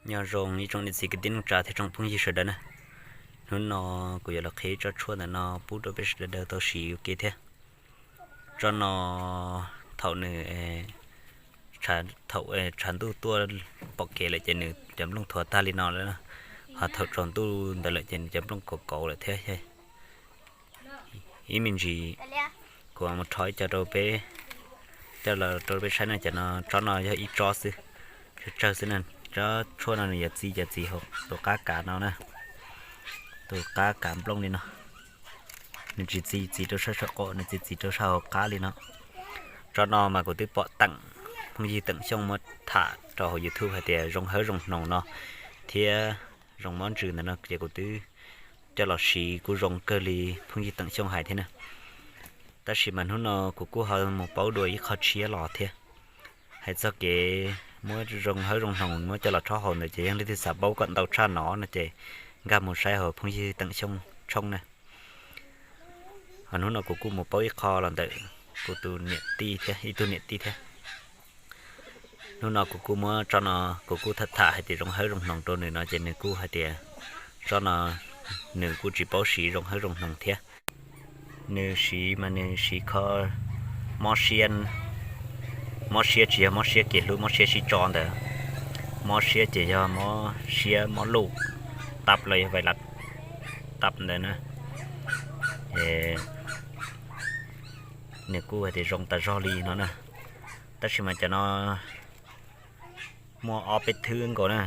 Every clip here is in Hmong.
Nyob zoo ib tsoom niam txiv kwv tij neej tsa thiab tsoom phooj ywg sawv daws na. Hnub no kuv yuav los qhia tsob tshuaj ntawm no pub rau peb sawv daws tau siv ua ke thiab. Tsob no thaum nws, thaum tshav ntuj tuaj pom kev lawm ces nws cov nplooj thuav tag li no lawm, ho thaum tsaus ntuj ntawd lawm ces nws cov nplooj kauv kauv lawm thiab. Ib me ntsis kuv mus rho ib co rau peb, coj los rau peb saib na. Cov no, tsob no yog ib tsob xwb, tsawg tsawg xwb na. Tsob tshuaj no nws yuav txi cov txiv hauv tus qab kav no na, tus qab kav nplooj li no. Nws tsis txi txiv rau sab saum qaum, nws txi txiv rau sab hauv qab li no. Tsob no mas kuv twb pom Teem, phooj ywg Teem Xyooj muab tham rau hauv YouTube hais tias zoo hawb zoo hnoos no thiab zoo mob ntsws ntawm no ces kuv twb coj los siv kuj zoo kawg li phooj ywg Teem Xyooj hais thiab na. Tab sis mas hnub no kuv kuj ho mus paub dua ib qho tshiab los thiab. Hais txog kev muab zoo hawb zoo hnoos muab coj los rhaub haus ntawd ces yog leej twg xav paub kom ntau tshaj no no ces nkag mus saib hauv phooj ywg Teem Xyooj tshooj na. Ho hnub no kuv kuj mus paub ib qho los ntawm kuv tus niam tij thiab, ib tug niam tij thiab. Hnub no kuv kuj muab tsob no, kuv kuj tham tham hais tias zoo hawb zoo hnoos rau nws no ces nws kuj hais tias tsob no nws kuj tsis paub siv zoo hawb zoo hnoos thiab. Nws siv mas nws siv kho mob siab, mob siab tsis yog mob siab kev hlub, mob siab sib tso ntawd. Mob siab ces yog mob siab mob luj, tap los yog vais las tap ntawd na. Nws kuj hais tias zoo tas zog li no na. Tab sis mas cov no muaj ob peb thwb nkaus na.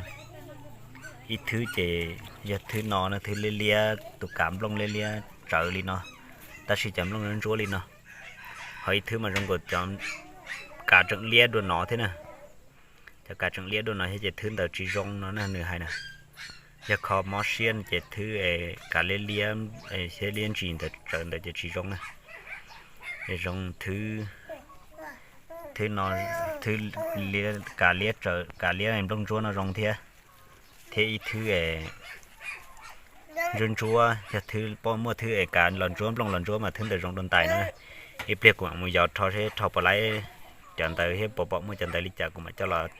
Ib thwb ces yog thwb no na, thwb liab liab, tus kav nplooj liab liab tsawv li no, tab sis cov nplooj ntsuab ntsuab li no. Ho ib thwb mas zoo nkaus cov kav tseem liab dua no thiab na. Cov kav tseem liab dua no thiab ces thwb ntawd tsis zoo no na, nws hais na. Yog kho mob siab ces thwb es kav liab liab, thiab liab ntsis ntawd tsawv ntawd ces tsis zoo na. Es zoo thwb, thwb no, thwb kav liab, kav liab nplooj ntsuab no zoo thiab. Thiab ib thwb es ntsuab ntsuab, yog thwb pom muaj thwb es kav los ntsuab nplooj los ntsuab mas thwb ntawd zoo dua ntais na. Ib pliag kuv mam mus yos rho seb rho puas laib cov ntawd thiab puas pom muaj cov ntawd li cas kuv mam coj los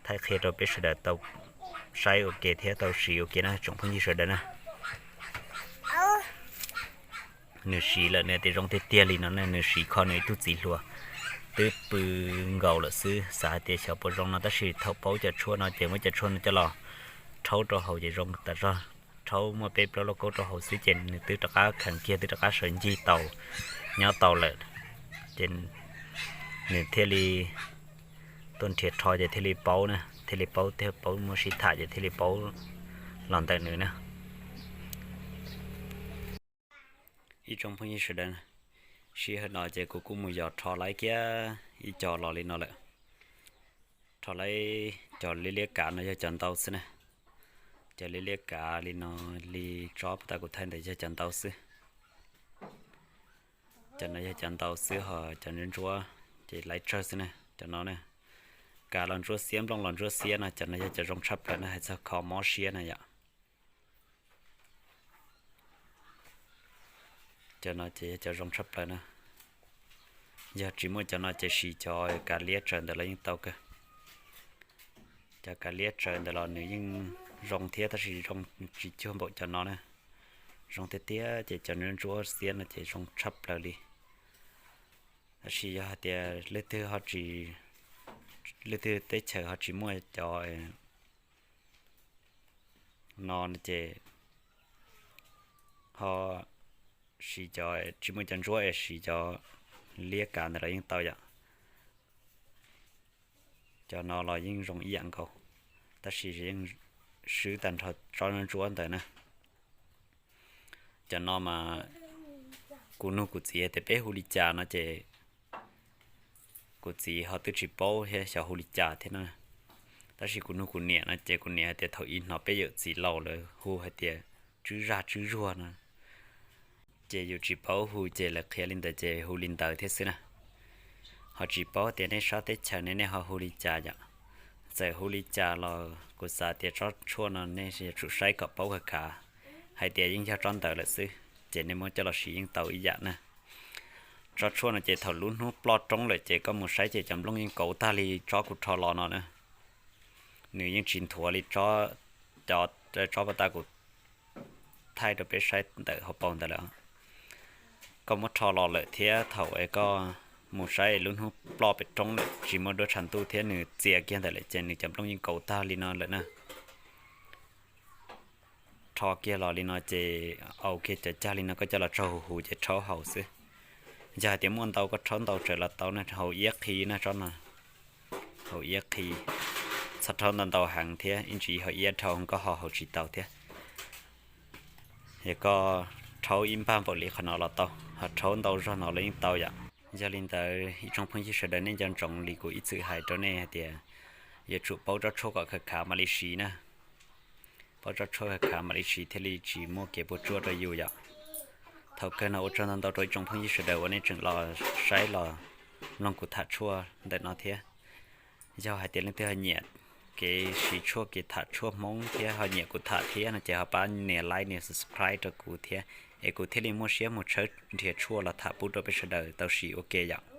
thaij qhia rau peb sawv daws tau saib ua ke thiab tau siv ua ke na tsoom phooj ywg sawv daws na. Nws siv lawm nws tias zoo tiag tiag li no ne, nws siv kho nws ib tug txiv hluas twb pw nkaus lawm xwb, xav hais tias xyov puas zoo no, tab sis thaum paub cov tshuaj no ces muab cov tshuaj no coj los rhaub rau haus ces zoo tas zog. Rhaub muaj peb plaub lauj kaub rau haus xwb ces nws twb rov qab kheev kiag, twb rov qab sawv ncig tau, nyob tau lawm. Ces nws thiaj li tuaj nrhiav rho ces thiaj li paub na, thiaj li paub, thiaj paub muab sib tham ces thiaj li paub los ntawm nws na. Ib tsoom phooj ywg sawv daws, sij hawm no ces kuv kuj mus yos rho laib kiag ib co los li no lawm. Rho laib cov liab liab kav no yog cov ntau xwb na. Cov liab liab kav li no, li tsob puag ta kuv thaij ntawd yog cov ntau xwb. Cov no yog cov ntau xwb, ho cov ntsuab ntsuab ces laib tsawg xwb na. Cov no na, kav los ntsuab xiab, nplooj los ntsuab xiab no, cov no yog cov zoo tshaj plaws na, hais txog kho mob siab na yom. Cov no ces yog cov zoo tshaj plaws na. Yog tsis muaj cov no ces siv cov kav liab tsaws ntawd los yeej tau kawg. Cov kav liab tsaws ntawd los nws yeej zoo thiab tab sis zoo tsis cuag npaum cov no na. Zoo tiag tiag ces cov ntsuab xiab no ces zoo tshaj plaws li. Tab sis yog hais tias leej twg ho tsis, leej twg teb chaws ho tsis muaj cov no ces ho siv cov, tsis muaj cov ntsuab es siv cov liab kav ntawd los yeej tau yom. Cov no los yeej zoo ib yam nkaus, tab sis yeej swb tag nrho tsob ntsuab ntawd na. Cov no mas kuv nug kuv txiv tias peb hu li cas no ces kuv txiv ho twb tsis paub thiab xyov hu li cas thiab na. Tab sis kuv nug kuv niam no ces kuv niam hais tias thaum ub hnov peb yawm txiv laus lawv hu hais tias tswb zaj tswb zuag no. Ces yus tsis paub hu ces lawv qhia li ntawd ces hu li ntawd thiab xwb na. Ho tsis paub tias nej sab teb chaws ne nej ho hu li cas yom. Txawm hu li cas los kuv xav tias tsob tshuaj no nej yuav tsum saib kom paub khav khav, hais tias yeej yog tsob ntawd lawm xwb, ces nej muab coj los siv yeej tau ib yam na. Tsob tshuaj no ces thaum lub hnub ploj roob lawm ces koj mus saib ces cov nplooj yeej kauv tag li tsob kuv rho los no na. Nws yeej tsis nthuav li tsob, cov tsob pas tas kuv thaij rau peb saib ntawm hauv paus ntawd lawm. Koj muab rho los lawm thiab thaum es koj mus saib lub hnub ploj pem roob lawm tsis muaj duab tshav ntuj thiab nws txias kiag ntawm lawm ces nws cov nplooj yeej kauv tag li no lawm na. Rho kiag los li no ces au kiag cov cag li no koj coj los tso huv huv ces rhaub haus xwb. Yog hais tias muaj ntau koj rhaub ntau tsawm los tau na, haus iab qhi na tsob no. Haus iab qhi, txhob rhaub ntau ntau heev thiab ib ntsis ho iab dhau koj ho haus tsis tau thiab. Yog koj rhaub ib npag npaum li qhov no los tau, ho rhaub ntau zog no los yeej tau yom. Yog li ntawd ib tsoom phooj ywg sawv daws nej nco ntsoov li kuv ib txwm hais rau nej hais tias yuav tsum paub tsob tshuaj kom khav khav mam li siv na. Paub tsob tshuaj khav khav mam li siv thiaj li tsis muaj kev puas tsuaj rau yus yom. Thaum kawg no ua tsaug ntau ntau rau ib tsoom phooj ywg sawv daws uas nej tseem los saib los mloog kuv tham tshuaj ntawm no thiab. Yog hais tias leej twg ho nyiam kev siv tshuaj kev tham tshuaj Hmoob thiab ho nyiam kuv tham thiab no ces ho pab nias like nias subscribe rau kuv thiab, es kuv thiaj li muaj siab mus tshawb nrhiav tshuaj los tham pub rau peb sawv daws tau siv ua ke yom.